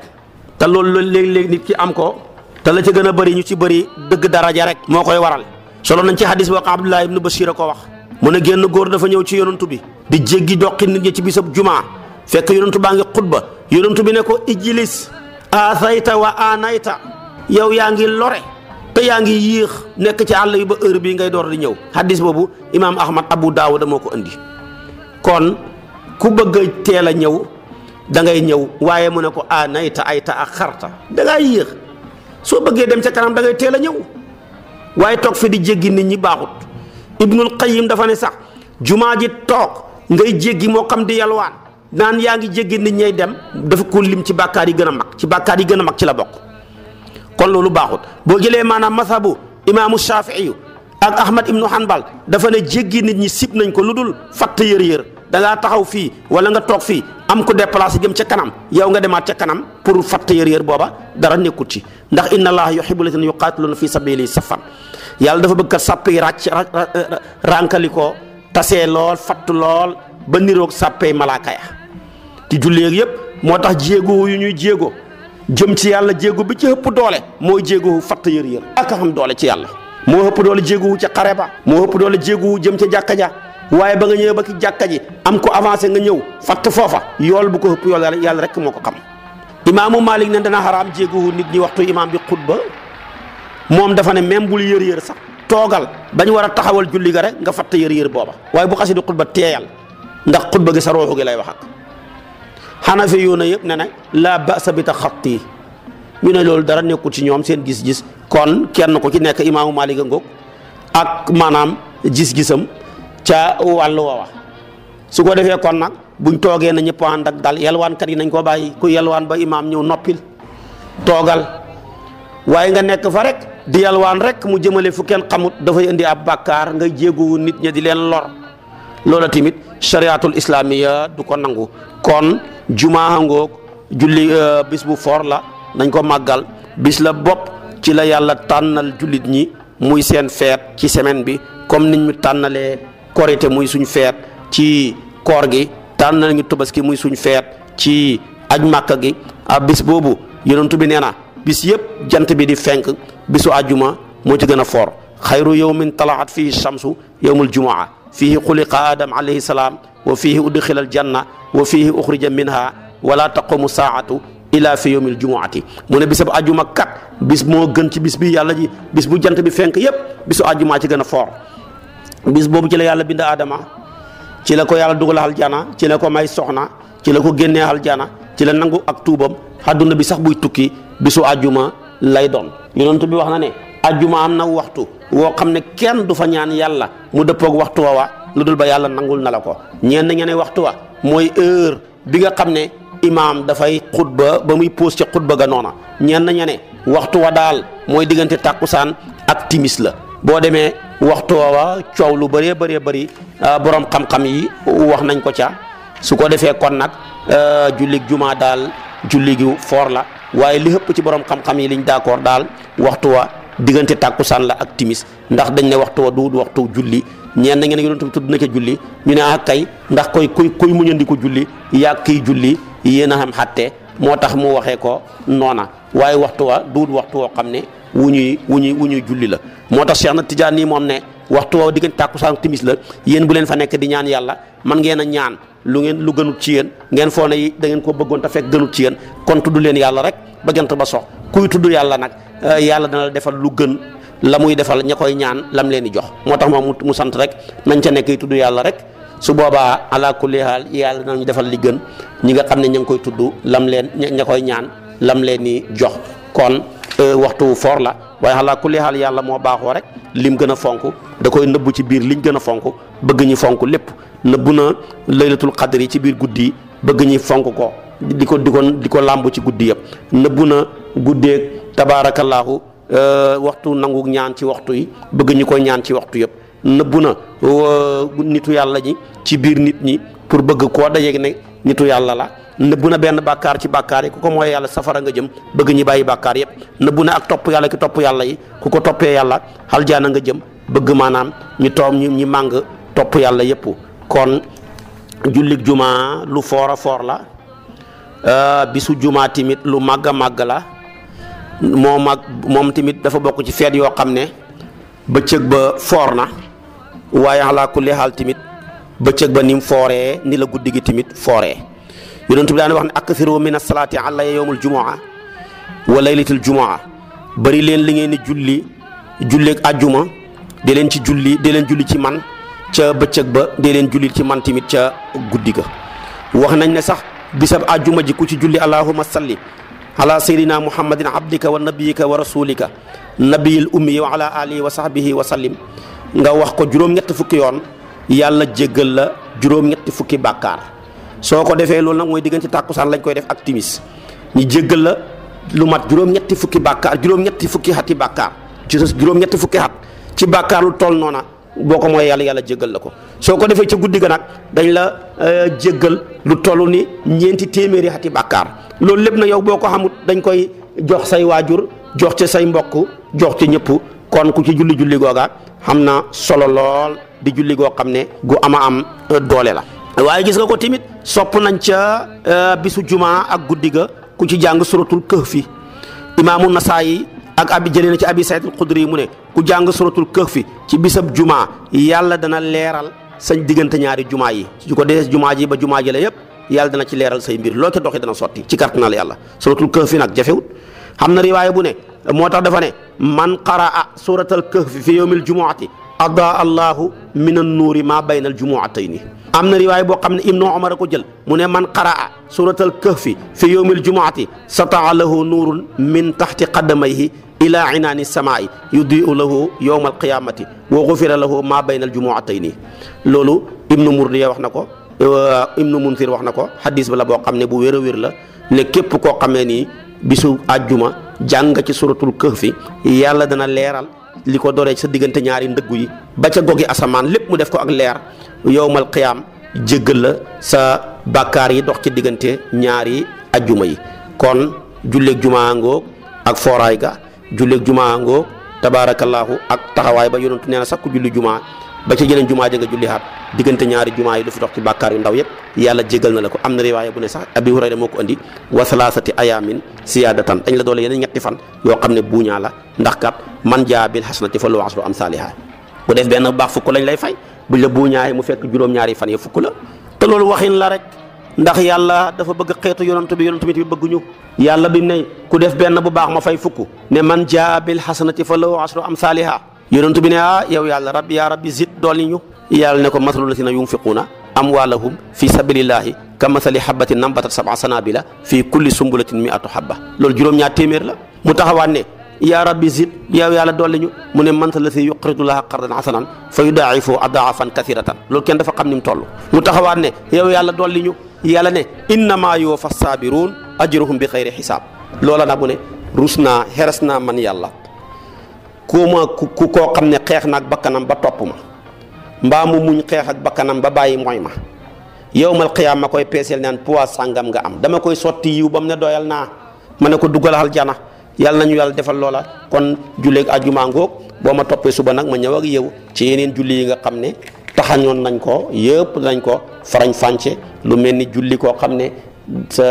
te loolu léeg-léeg nit ki am ko te la ca gën a bëri ñu ci bëri dëgg daraja rek moo koy waral solo nañ ci hadis boo xam Abdullah ibnu Bashir a ko wax mu ne génn góor dafa ñëw ci yonantu bi di jéggi doqi nit ñi ci bisab jumaa fekk yonantu baa ngi xutba yonantu bi ne ko ijlis asayta wa anayta yow yaa ngi lore te yaa ngi yéex nekk ci àll yi ba heure bii ngay door di ñëw. hadis boobu imaam Ahmad Abu Daawuda moo ko indi. kon ku bëgg a teel a ñëw da ngay ñëw waaye mu ne ko anayta ayta ak xarta da ngaa yéex soo bëggee dem ca kanam da ngay teel a ñëw waaye toog fi di jéggi nit ñi baaxut. Ibnul Qayyim dafa ne sax jumaa ji toog ngay jéggi moo xam di yalwaan naan yaa ngi jéggi nit ñay dem dafa ko lim ci bàkkaar yi gën a mag ci bàkkaar yi gën a mag ci la bokk. kon loolu baaxut boo jëlee maanaam masabu imaamu Shafii ak Ahmad ibnu Hanbal dafa ne jéggi nit ñi sib nañ ko lu dul fatt yër-yër da ngaa taxaw fii wala nga toog fii am ko déplacé jëm ca kanam yow nga demaat ca kanam pour fatt yër-yër booba dara nekkut ci ndax inna allaha yuhibbu llaziina yuqaatiluuna fi sabiilihi saffan yàlla dafa bëgg kat sàppe yi rànkali ko tasee lool fatt lool ba niroog sàppe malaaka ya ci julleeg yëpp moo tax jéego yu ñuy jéego jëm ci yàlla jéego bi ci ëpp doole mooy jéego fatt yër-yër ak a xam doole ci yàlla moo ëpp doole jéego ca xare ba moo ëpp doole jéego jëm ca jàkka ja waaye ba nga ñëwee ba ki jàkka ji am ko avancé nga ñëw fatt foofa yool bu ko ëpp yool yàlla rek moo ko xam. imaamu Malik ne dana xaraam jéego nit ñi waxtu imaam bi xutba moom dafa ne même bul yër-yër sax toogal bañ war a taxawal julli ga rek nga fatt yër-yër booba waaye bu xasee di xutba teeyal ndax xutba gi sa rooxu gi lay wax ak. Xanafi yu ne yëpp ne ne laa ba'sa bi taxatti ñu ne loolu dara nekkul ci ñoom seen gis-gis kon kenn ku ci nekk imaamu Malik a ngoog ak maanaam gis-gisam ca wàllu woowa su ko defee kon nag buñ toogee na ñëpp ànd ak dal yalwaankat yi nañ ko bàyyi ku yalwaan ba imaam ñëw noppil toogal waaye nga nekk fa rek di yalwaan rek mu jëmale fu kenn xamut dafay indi ab bàkkaar ngay jéegu nit ñi di leen lor loola tamit chariatul islamiya du ko nangu kon jumaa ngoog julli bis bu foor la nañ ko màggal bis la bopp ci la yàlla tànnal jullit ñi muy seen feet ci semaine bi comme niñ ñu tànnalee korite muy suñ feet ci koor gi tànnal ñu tabaski muy suñ feet ci aj màkka gi bis boobu yonent bi nee na bis yëpp jant bi di fenk bisu àjjuma moo ci gën a foor xayru yawmin talaat fihi shamsu yawmul jumaa fihi xuliqa adam alayhi salaam wa fihi udxila al janna wa fihi uxrija minha wala taqumu saatu ila fi yawmil jumuati mu ne bisab àjjuma kat bis moo gën ci bis bi yàlla ji bis bu jant bi fenk yëpp bisu àjjuma ci gën a foor bis boobu ci la yàlla bind Adama ci la ko yàlla dugal aljana ci la ko may soxna ci la ko génnee aljana ci la nangu ak tuubam àdduna bi sax buy tukki bisu àjjuma lay doon yonent bi wax na ne àjjuma am na waxtu woo xam ne kenn du fa ñaan yàlla mu dëppoog waxtu wa lu dul ba yàlla nangul na la ko ñeen ñe ne waxtu wa mooy heure bi nga xam ne imaam dafay xutba ba muy pause ca xutba ga noona ñeen ñe ne waxtu wa daal mooy diggante tàkkusaan ak timis la boo demee waxtu wa coow lu bëree bëri borom xam-xam yi wax nañ ko ca su ko defee kon nag jullig jumaa daal julli gi foor la waaye li ëpp ci borom xam-xam yi liñ d'accord daal waxtu wa diggante tàkkusaan la ak timis ndax dañ ne waxtu wa du waxtu julli ñeen na ngeen yonent bi tudd na ca julli ñu ne kay ndax kuy muñandiku julli yaa kiy julli yéen a xam xatte moo tax mu waxee ko noona waaye waxtu wa du waxtu woo xam ne wu ñuy julli la moo tax Cheikh na Tidiane nii moom ne waxtu wa diggante tàkkusaan timis la yéen bu leen fa nekk di ñaan yàlla man ngeen a ñaan lu gënut ci yéen ngeen foo ne da ngeen ko bëggoon te fekk gënut ci yéen kon tudd leen yàlla rek ba jant ba sox kuy tudd yàlla nag yàlla dana la defal lu gën la muy defal ña koy ñaan lam leen di jox moo tax moom mu sant rek nañ ca nekk tudd yàlla rek su boobaa ala kulli haal yàlla danañu defal li gën ñi nga xam ne ña ngi koy tudd lam leen ña koy ñaan lam leen di jox kon waxtu foor la waaye ala kulli haal yàlla moo baaxoo rek lim gën a fonk da koy nëbbu ci biir liñ gën a fonk bëgg ñi fonk lépp nëbbu na laylatul qadr yi ci biir guddi yi bëgg ñi fonk ko di ko làmb ci guddi yëpp nëbbu na guddeeg tabaarakallaahu waxtu nangu ñaan ci waxtu yi bëgg ñi koy ñaan ci waxtu yëpp nëbbu na nitu yàlla ñi ci biir nit ñi pour bëgg koo dajeeg ne nitu yàlla la nëbbu na benn bàkkaar ci bàkkaar yi ku ko mooy yàlla safara nga jëm bëgg ñi bàyyi bàkkaar yëpp nëbbu na ak topp yàlla ki topp yàlla yi ku ko toppee yàlla aljaana nga jëm bëgg maanaam ñi toom ñi màng topp yàlla yëpp kon jullig jumaa lu foor a foor la bisu jumaa tamit lu màgg a màgg la moom tamit dafa bokk ci feet yoo xam ne bëccëg ba foor na waaye ala kulli haal tamit bëccëg ba ni mu fooree ni la guddi gi tamit fooree yonent bi daan wax ne akthiru min as-salaati alayya yawmul jumaa wa laylatul jumaa bari leen li ngeen di julli julleeg àjjuma dee leen julli ci man ca bëccëg ba dee leen julli ci man tamit ca guddi ga. wax nañ ne sax bisab àjjuma ji ku ci julli allahumma salli ala sayyidina muhammadin abdika wa nabiyika wa rasulika nabiyil ummi wa ala alihi wa sahbihi wa sallim nga wax ko juróom-ñetti fukki yoon yàlla jéggal la juróom-ñetti fukki bàkkaar. soo ko defee loolu nag mooy diggante tàkkusaan lañ koy def ak timis ñi jéggal la lu mat juróom-ñetti fukki bàkkaar juróom-ñetti fukki xati bàkkaar ci juróom-ñetti fukki xat ci bàkkaar lu toll noona boo ko mooy yàlla jéggal la ko. soo ko defee ca guddi ga nag dañ la jéggal lu toll ni ñeenti téeméeri xati bàkkaar. loolu lépp na yow boo ko xamut dañ koy jox say waajur jox ci say mbokk jox ci ñëpp kon ku ci julli googa xam na solo lool di julli goo xam ne gu am doole la. waaye gis nga ko tamit sopp nañ ca bisu jumaa ak guddi ga ku ci jàng suratul kahfi. imaamu Nasaayi ak abi jëlee na ci abi Saïd al-Xudri mu ne ku jàng suratul kahfi ci bisab jumaa yàlla dana leeral sañ diggante ñaari jumaa yi su ko dee jumaa ji ba jumaa ji la yëpp yàlla dana ci leeral say mbir loo ca doxee dana sotti ci kàttanal yàlla. suratul kahfi nag jafewut xam na riwaaya bu ne moo tax dafa ne man qaraa suratal kahfi fi yawmil jumuati adaa allahu min an nuuri maa bayna al jumuatayni. am na riwaay boo xam ne Ibnu Umar a ko jël mu ne man qaraa suratal kahfi fi yawmil jumuati sataa lahu nuurun min taxti qadamayhi ila inaani samaai yudiu lahu yawma alqiyamati wa gufira lahu maa bayna al jumuatayni. loolu Ibnu Murdiya wax na ko Ibnu Munzir wax na ko xadis ba la boo xam ne bu wér a wér la ne képp koo xamee nii bisu àjjuma jàng ci suratul kahfi yàlla dana leeral li ko doree sa diggante ñaari ndëggu yi ba ca gogi asamaan lépp mu def ko ak leer yowmal qiyaam jéggal la sa bàkkaar yi dox ci diggante ñaari ajjuma yi. kon julleeg jumaa ngoog ak fooraay ga julleeg jumaa ngoog tabaarakallaahu ak taxawaay ba yonentu nee na sax ku julli jumaa ba ca jëleen jumaa ja nga julli xaat diggante ñaari jumaa yi lu fi dox ci bàkkaar yu ndaw yëpp yàlla jégal na la ko. am na riwaaya bu ne sax Abi Hurayra moo ko andi wa salaasati ayaamin siyaadatan dañ la doole yeneen ñetti fan yoo xam ne buuñaa la ndax kat man jaa bil hasanati falahu ashru amsaalihaa bu def benn baax fukk lañ lay fay buñ la buuñaay mu fekk juróom-ñaari fan ya fukk la. te loolu waxin la rek ndax yàlla dafa bëgg xeetu yonantu bi bëgguñu yàlla bi ne ku def benn bu baax ma fay fukk ne man jaa bil hasanati falahu ashru amsaalihaa yonantu bi ne yow yàlla rabbi yaa rabbi zid dolli ñu. yàlla ne ko masalu lazina yunfiquuna amwaalahum fi sabilillahi ka masali habbatin nambatat sab'a sanabila fi kulli sumbulatin mi'atu habba loolu juróom-ñaar téeméer la. mu taxawaat ne yaa rabbi zid yow yàlla dolli ñu mu ne man alladi yuqridu llaha qardan hasanan fa yudaa'ifu adaafan kathiratan loolu kenn dafa xam ni mu toll. mu taxawaat ne yow yàlla dolli ñu yàlla ne innamaa yuwaffa saabiruun ajruhum bi xayri xisaab loola nag mu ne rus naa xeres naa man yàlla ku koo xam ne xeex naag bakkanam ba topp ma mbaa mu muñ xeex ak bakkanam ba bàyyi mooy ma yawmal qiyaama ma koy peeseel naan poids sàngam nga am dama koy sotti yiw ba mu ne doyal naa ma ne ko duggal aljana yàlla nañu yàlla defal loola. kon julleeg àjjuma ngoog boo ma toppee suba nag ma ñëw ak yow ci yeneen julli yi nga xam ne taxañoon nañ ko yëpp nañ ko farañ fànce lu mel ni julli koo xam ne sa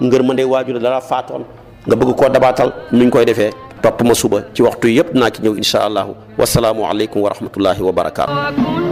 ngërmande waajur dara faatoon nga bëgg koo dabaatal nuñ koy defee topp ma suba ci waxtu yëpp dinaa ci ñëw insha allahu wasalaamu aleykum wa rahmatullahi wa barakaatu.